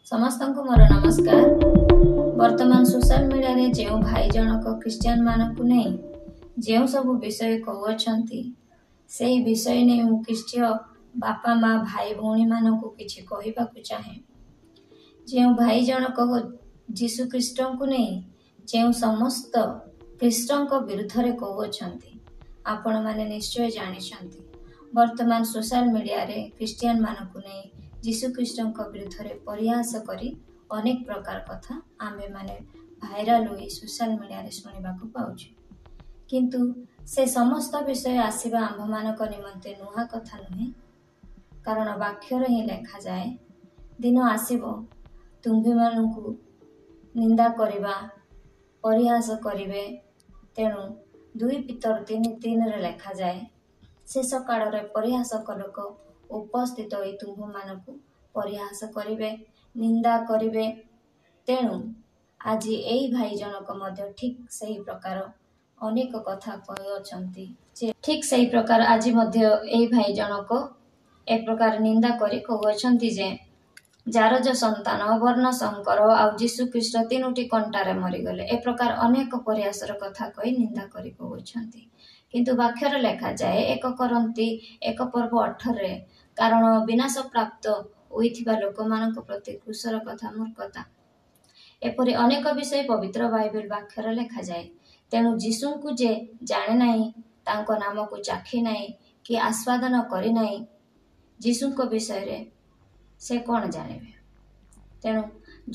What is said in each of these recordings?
ସମସ୍ତଙ୍କୁ ମୋର ନମସ୍କାର। ବର୍ତ୍ତମାନ ସୋସିଆଲ ମିଡ଼ିଆରେ ଯେଉଁ ଭାଇ ଜଣକ ଖ୍ରୀଷ୍ଟିଆନ ମାନଙ୍କୁ ନେଇ ଯେଉଁ ସବୁ ବିଷୟ କହୁଅଛନ୍ତି, ସେହି ବିଷୟ ନେଇ ମୁଁ ଖ୍ରୀଷ୍ଟୀୟ ବାପା ମା ଭାଇ ଭଉଣୀମାନଙ୍କୁ କିଛି କହିବାକୁ ଚାହେଁ। ଯେଉଁ ଭାଇ ଜଣକ ଯୀଶୁ ଖ୍ରୀଷ୍ଟଙ୍କୁ ନେଇ ଯେଉଁ ସମସ୍ତ ଖ୍ରୀଷ୍ଟଙ୍କ ବିରୁଦ୍ଧରେ କହୁଅଛନ୍ତି, ଆପଣମାନେ ନିଶ୍ଚୟ ଜାଣିଛନ୍ତି, ବର୍ତ୍ତମାନ ସୋସିଆଲ ମିଡ଼ିଆରେ ଖ୍ରୀଷ୍ଟିଆନ ମାନଙ୍କୁ ନେଇ ଯୀଶୁ ଖ୍ରୀଷ୍ଟଙ୍କ ବିରୁଦ୍ଧରେ ପରିହାସ କରି ଅନେକ ପ୍ରକାର କଥା ଆମ୍ଭେମାନେ ଭାଇରାଲ ହୋଇ ସୋସିଆଲ ମିଡ଼ିଆରେ ଶୁଣିବାକୁ ପାଉଛୁ। କିନ୍ତୁ ସେ ସମସ୍ତ ବିଷୟ ଆସିବା ଆମ୍ଭମାନଙ୍କ ନିମନ୍ତେ ନୂଆ କଥା ନୁହେଁ, କାରଣ ବାକ୍ୟରେ ହିଁ ଲେଖାଯାଏ, ଦିନ ଆସିବ ତୁମ୍ଭେମାନଙ୍କୁ ନିନ୍ଦା କରିବା, ପରିହାସ କରିବେ। ତେଣୁ 2 ପିତର 3:3ରେ ଲେଖାଯାଏ, ଶେଷ କାଳରେ ପରିହାସକ ଲୋକ ଉପସ୍ଥିତ ହୋଇ ତୁମ୍ଭମାନଙ୍କୁ ପରିହାସ କରିବେ, ନିନ୍ଦା କରିବେ। ତେଣୁ ଆଜି ଏଇ ଭାଇ ଜଣକ ମଧ୍ୟ ଠିକ୍ ସେହି ପ୍ରକାର ଅନେକ କଥା କହୁଅଛନ୍ତି ଯେ ଠିକ୍ ସେହି ପ୍ରକାର ଆଜି ମଧ୍ୟ ଏଇ ଭାଇ ଜଣକ ଏ ପ୍ରକାର ନିନ୍ଦା କରି କହୁଅଛନ୍ତି ଯେ ଜାରଜ ସନ୍ତାନ, ବର୍ଣ୍ଣ ଶଙ୍କର ଆଉ ଯୀଶୁ ଖ୍ରୀଷ୍ଟ 3ଟି କଣ୍ଟାରେ ମରିଗଲେ। ଏ ପ୍ରକାର ଅନେକ ପରିହାସର କଥା କହି ନିନ୍ଦା କରି କହୁଅଛନ୍ତି। କିନ୍ତୁ ବାକ୍ୟରେ ଲେଖାଯାଏ 1 କରନ୍ତି 1:18ରେ, କାରଣ ବିନାଶ ପ୍ରାପ୍ତ ହୋଇଥିବା ଲୋକମାନଙ୍କ ପ୍ରତି କ୍ରୁଶର କଥା ମୂର୍ଖତା। ଏପରି ଅନେକ ବିଷୟ ପବିତ୍ର ବାଇବେଲ ବାକ୍ୟରେ ଲେଖାଯାଏ। ତେଣୁ ଯୀଶୁଙ୍କୁ ଯେ ଜାଣେ ନାହିଁ, ତାଙ୍କ ନାମକୁ ଚାଖି ନାହିଁ କି ଆସ୍ୱାଦନ କରିନାହିଁ, ଯୀଶୁଙ୍କ ବିଷୟରେ ସେ କ'ଣ ଜାଣିବେ? ତେଣୁ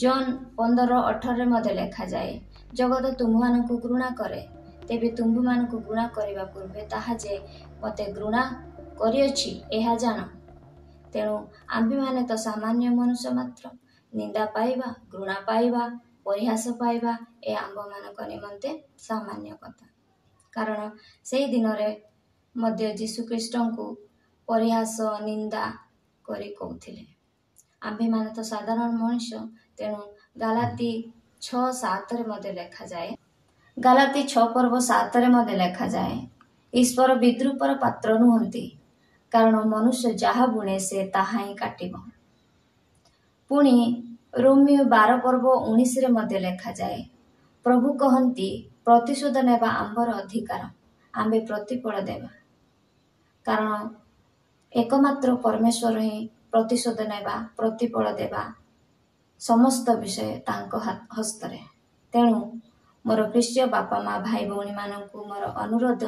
ଜନ୍ 15:18ରେ ମଧ୍ୟ ଲେଖାଯାଏ, ଜଗତ ତୁମ୍ଭମାନଙ୍କୁ ଘୃଣା କରେ, ତେବେ ତୁମ୍ଭମାନଙ୍କୁ ଘୃଣା କରିବା ପୂର୍ବେ ତାହା ଯେ ମୋତେ ଘୃଣା କରିଅଛି ଏହା ଜାଣ। ତେଣୁ ଆମ୍ଭେମାନେ ତ ସାମାନ୍ୟ ମନୁଷ୍ୟ ମାତ୍ର। ନିନ୍ଦା ପାଇବା, ଘୃଣା ପାଇବା, ପରିହାସ ପାଇବା ଏ ଆମ୍ଭମାନଙ୍କ ନିମନ୍ତେ ସାମାନ୍ୟ କଥା। କାରଣ ସେହି ଦିନରେ ମଧ୍ୟ ଯୀଶୁଖ୍ରୀଷ୍ଟଙ୍କୁ ପରିହାସ, ନିନ୍ଦା କରି କହୁଥିଲେ। ଆମ୍ଭେମାନେ ତ ସାଧାରଣ ମଣିଷ। ତେଣୁ ଗାଲାତି 6:7ରେ ମଧ୍ୟ ଲେଖାଯାଏ, ଗାଲାତି 6:7ରେ ମଧ୍ୟ ଲେଖାଯାଏ, ଈଶ୍ୱର ବିଦ୍ରୂପର ପାତ୍ର ନୁହନ୍ତି, କାରଣ ମନୁଷ୍ୟ ଯାହା ବୁଣେ ସେ ତାହା ହିଁ କାଟିବ। ପୁଣି ରୋମୀୟ 12:19ରେ ମଧ୍ୟ ଲେଖାଯାଏ, ପ୍ରଭୁ କହନ୍ତି, ପ୍ରତିଶୋଧ ନେବା ଆମ୍ଭର ଅଧିକାର, ଆମ୍ଭେ ପ୍ରତିଫଳ ଦେବା। କାରଣ ଏକମାତ୍ର ପରମେଶ୍ୱର ହିଁ ପ୍ରତିଶୋଧ ନେବା, ପ୍ରତିଫଳ ଦେବା ସମସ୍ତ ବିଷୟ ତାଙ୍କ ହସ୍ତରେ। ତେଣୁ ମୋର ଖ୍ରୀଷ୍ଟୀୟ ବାପା ମା ଭାଇ ଭଉଣୀମାନଙ୍କୁ ମୋର ଅନୁରୋଧ,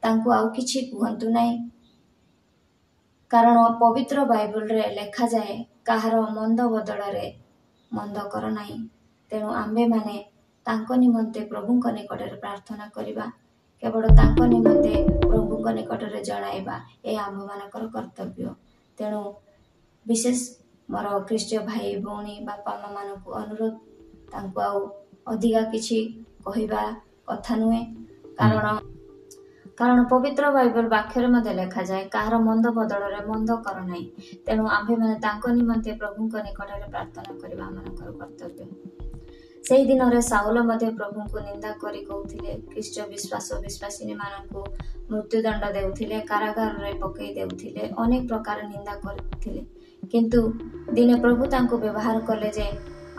ତାଙ୍କୁ ଆଉ କିଛି କୁହନ୍ତୁ ନାହିଁ। କାରଣ ପବିତ୍ର ବାଇବଲରେ ଲେଖାଯାଏ, କାହାର ମନ୍ଦ ବଦଳରେ ମନ୍ଦ କର ନାହିଁ। ତେଣୁ ଆମ୍ଭେମାନେ ତାଙ୍କ ନିମନ୍ତେ ପ୍ରଭୁଙ୍କ ନିକଟରେ ପ୍ରାର୍ଥନା କରିବା, କେବଳ ତାଙ୍କ ନିମନ୍ତେ ପ୍ରଭୁଙ୍କ ନିକଟରେ ଜଣାଇବା ଏ ଆମ୍ଭମାନଙ୍କର କର୍ତ୍ତବ୍ୟ। ତେଣୁ ବିଶେଷ ମୋର ଖ୍ରୀଷ୍ଟୀୟ ଭାଇ ଭଉଣୀ ବାପା ମା ମାନଙ୍କୁ ଅନୁରୋଧ, ତାଙ୍କୁ ଆଉ ଅଧିକା କିଛି କହିବା କଥା ନୁହେଁ। କାରଣ ପବିତ୍ର ବାଇବଲ ବାକ୍ୟରେ ମଧ୍ୟ ଲେଖାଯାଏ, କାହାର ମନ୍ଦ ବଦଳରେ ମନ୍ଦ କର ନାହିଁ। ତେଣୁ ଆମ୍ଭେମାନେ ତାଙ୍କ ନିମନ୍ତେ ପ୍ରଭୁଙ୍କ ନିକଟରେ ପ୍ରାର୍ଥନା କରିବା ଆମମାନଙ୍କର କର୍ତ୍ତବ୍ୟ। ସେହି ଦିନରେ ସାଉଲ ମଧ୍ୟ ପ୍ରଭୁଙ୍କୁ ନିନ୍ଦା କରି କହୁଥିଲେ, ଖ୍ରୀଷ୍ଟ ବିଶ୍ୱାସ ବିଶ୍ୱାସିନୀମାନଙ୍କୁ ମୃତ୍ୟୁଦଣ୍ଡ ଦେଉଥିଲେ, କାରାଗାରରେ ପକାଇ ଦେଉଥିଲେ, ଅନେକ ପ୍ରକାର ନିନ୍ଦା କରୁଥିଲେ। କିନ୍ତୁ ଦିନେ ପ୍ରଭୁ ତାଙ୍କୁ ବ୍ୟବହାର କଲେ ଯେ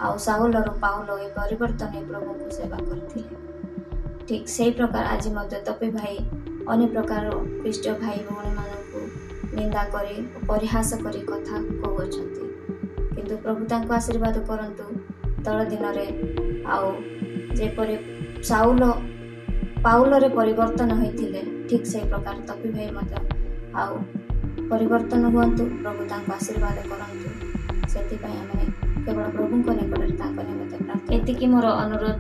ଆଉ ସାଉଲରୁ ପାଉଲ ହୋଇ ପରିବର୍ତ୍ତନ ହୋଇ ପ୍ରଭୁଙ୍କୁ ସେବା କରିଥିଲେ। ଠିକ୍ ସେହି ପ୍ରକାର ଆଜି ମଧ୍ୟ ତପି ଭାଇ ଅନେକ ପ୍ରକାର ଖ୍ରୀଷ୍ଟ ଭାଇ ଭଉଣୀମାନଙ୍କୁ ନିନ୍ଦା କରି ପରିହାସ କରି କଥା କହୁଅଛନ୍ତି। କିନ୍ତୁ ପ୍ରଭୁ ତାଙ୍କୁ ଆଶୀର୍ବାଦ କରନ୍ତୁ ତଳ ଦିନରେ ଆଉ ଯେପରି ସାଉଲ ପାଉଲରେ ପରିବର୍ତ୍ତନ ହୋଇଥିଲେ, ଠିକ୍ ସେହି ପ୍ରକାର ତପି ଭାଇ ମଧ୍ୟ ଆଉ ପରିବର୍ତ୍ତନ ହୁଅନ୍ତୁ, ପ୍ରଭୁ ତାଙ୍କୁ ଆଶୀର୍ବାଦ କରନ୍ତୁ। ସେଥିପାଇଁ ଆମେ କେବଳ ପ୍ରଭୁଙ୍କ ନିକଟରେ ତାଙ୍କ ନିମନ୍ତେ ପ୍ରାର୍ଥନା। ଏତିକି ମୋର ଅନୁରୋଧ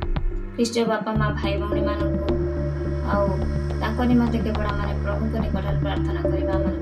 ଖ୍ରୀଷ୍ଟ ବାପା ମା ଭାଇ ଭଉଣୀମାନଙ୍କୁ, ଆଉ ତାଙ୍କ ନିମନ୍ତେ କେବଳ ଆମେ ପ୍ରଭୁଙ୍କ ନିକଟରେ ପ୍ରାର୍ଥନା କରିବା ଆମମାନଙ୍କର